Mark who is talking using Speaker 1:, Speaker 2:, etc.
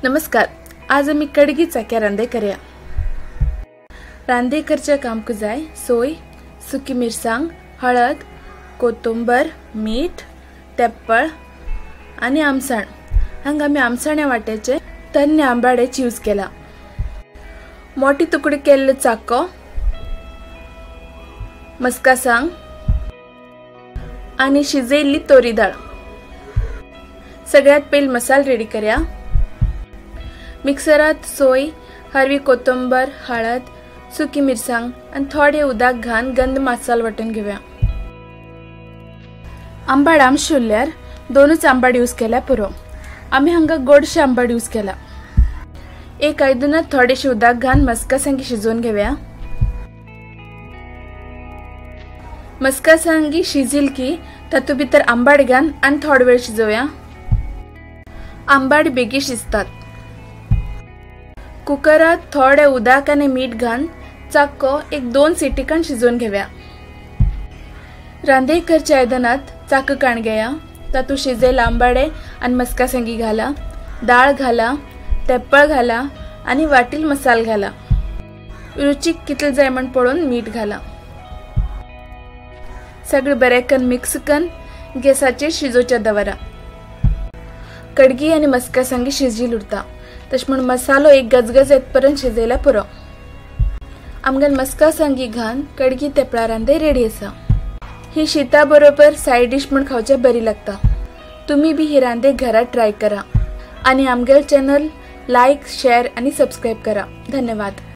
Speaker 1: नमस्कार, आज आमी कडगी चाक्या रांदे करया। रांदे करच्या कामक जाय सोय, सुकी मिरसांग, हळद, कोथंबर, मीठ, तेप्पळ आनी आमसाण। हांगा आमी आमसाण्या वाट्याचे तन्ने आंबाड्याची यूज केला। मोठी तुकडे केल्ले चाको, मस्कासांग आनी शिजयल्ली तोरी दाळ। सगळ्यात पहिले मसाला रेडी करया। मिक्सरात सोय, हरवी कोथंबर, हळद, सुकी मिरसांग आणि थोडे उदक घालून गंध मसाला वाटून घेऊया। आंबाड आमशे उरल्यार दोनच आंबाड यूज केल्यार पुरो। आमी हांगा गोडशे आंबाड यूज केला। एक आयदनात थोडेशे उदक घालून मस्कासांगी शिजोवन घेऊया। मस्कासांगी शिजील की तातूंत भितर आंबाड घालून आनी थोडो वेळ शिजोवया। आंबाड बेगीन शिजतात। कुकरात थोडे उदक आनी मीठ घालून चाको एक 2 सिटी काण शिजोवन घेऊया। रांदे करच्या आयदनात चाक काण घेया, तातूंत शिजयले आंबाडे आनी मस्कासांगी घाला, दाळ घाला, तेप्पळ घाला आनी वाटील मसाल घाला। रुचीक कितले जाय म्हण पळोवन मीठ घाला। सगळे बरें करून मिक्स करून गॅसाचेर शिजोवच्या दवरा। कडगी आनी मस्कासांगी शिजील उरता, तशें म्हूण मसालो एक गजगज येतपर्यंत शिजयल्यार पुरो। आमगेर मस्कासांगी घालून कडगी तेपळा रांदे रेडी आसा। ही शीता बरोबर सायड डिश म्हूण खावच्या बरी लागता। तुमी बी ही रांदे घरात ट्राय करा आनी आमगेर चॅनल लायक, शेअर आनी सबस्क्रायब करा। धन्यवाद।